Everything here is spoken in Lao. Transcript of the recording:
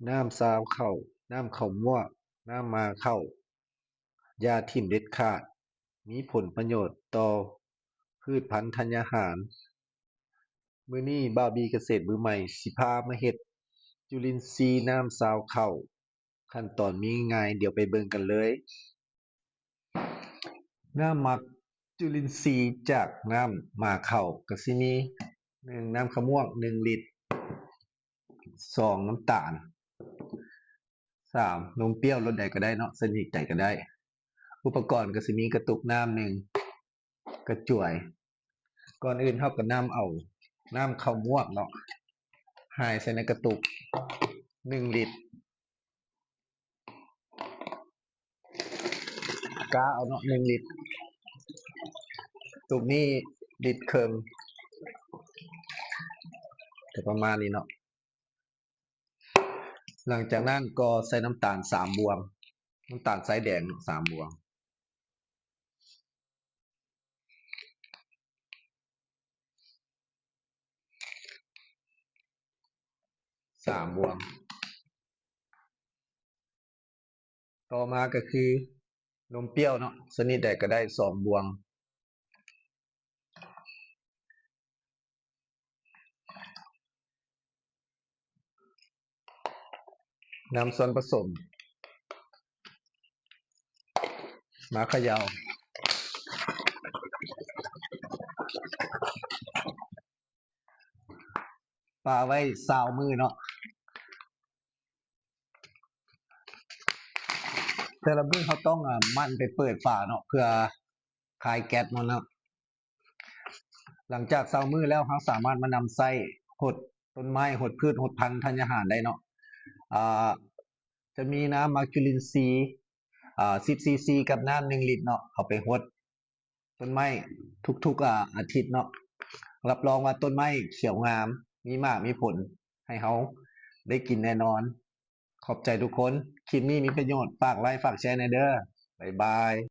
ນ້ຳຊາວເຂົ້າ, ນ້ຳເຂົ້າໝວກ, ນ້ຳໝ່າເຂົ້າ, ຢ່າຖິ້ມເດັດຂາດ, ມີຜົນປະໂຫຍດຕໍ່ພືດພັນທັນຍາຫານ. ມື້ນີ້ບ່າວບີກະເສດມືໃໝ່ຊິພາມາເຮັດຈຸລິນຊີນ້ຳຊາວເຂົ້າ. ຂັ້ນຕອນມີງ່າຍ, ດຽວໄປເບິ່ງກັນເລີຍ. ນ້ຳໝັກຈຸລິນຊີຈາກນ້ຳໝ່າເຂົ້າກະຊິມີ ໜຶ່ງ ນ້ຳເຂົ້າໝວກ ໜຶ່ງລິດ, ສອງ ນ້ຳຕານ, ສາມ ນົມປ່ຽວລົດໃດກະໄດ້ເນາະ, ຊະນິດໃດກະໄດ້. ອຸປະກອນກະຊິມີກະຕຸກນ້ຳໜຶ່ງ, ກະຈວຍ. ກ່ອນອື່ນເຮົາກະນຳເອົານ້ຳເຂົ້າໝວກເນາະ ຫາຍໃສ່ໃນກະຕຸກ ໜຶ່ງລິດ. ກະເອົາເນາະ ໜຶ່ງລິດ, ຕຸກນີ້ລິດເຄິ່ງ ກະປະມານນີ້ເນາະ. ຫຼັງຈາກນັ້ນກໍໃສ່ນ້ຳຕານສາມບ່ວງ, ນ້ຳຕານຊາຍແດງເນາະ ສາມບ່ວງ. ສາມບ່ວງ. ຕໍ່ມາກະຄືນົມປ່ຽວເນາະ, ຊະນິດໃດກະໄດ້ ສອງບ່ວງ. ນຳສ່ວນປະສົມມາຂະເຍົາ. ປະໄວ້ຊາວມື້ເນາະ. ແຕ່ລະມື້ເຮົາຕ້ອງ ອາ ໝັ່ນໄປເປີດຝາເນາະ ເພື່ອຄາຍແກັສມັນເນາະ. ຫຼັງຈາກຊາວມື້ແລ້ວ ເຮົາສາມາດມານຳໃຊ້ຫົດຕົ້ນໄມ້, ຫົດພືດ, ຫົດພັນທັນຍາຫານໄດ້ເນາະ. ອາ ຈະມີນ້ຳໝັກຈຸລິນຊີ ອາ ສິບຊີຊີ ກັບນ້ຳໜຶ່ງລິດເນາະ ເອົາໄປຫົດ ຕົ້ນໄມ້ທຸກໆ ອາ ອາທິດເນາະ. ຮັບຮອງວ່າຕົ້ນໄມ້ຂຽວງາມ, ມີໝາກມີຜົນໃຫ້ເຮົາໄດ້ກິນແນ່ນອນ. ຂອບໃຈທຸກຄົນ. ຄລິບນີ້ມີປະໂຫຍດ, ຝາກໄລຄ໌ ຝາກແຊແດ່ເດີ. ບາຍບາຍ.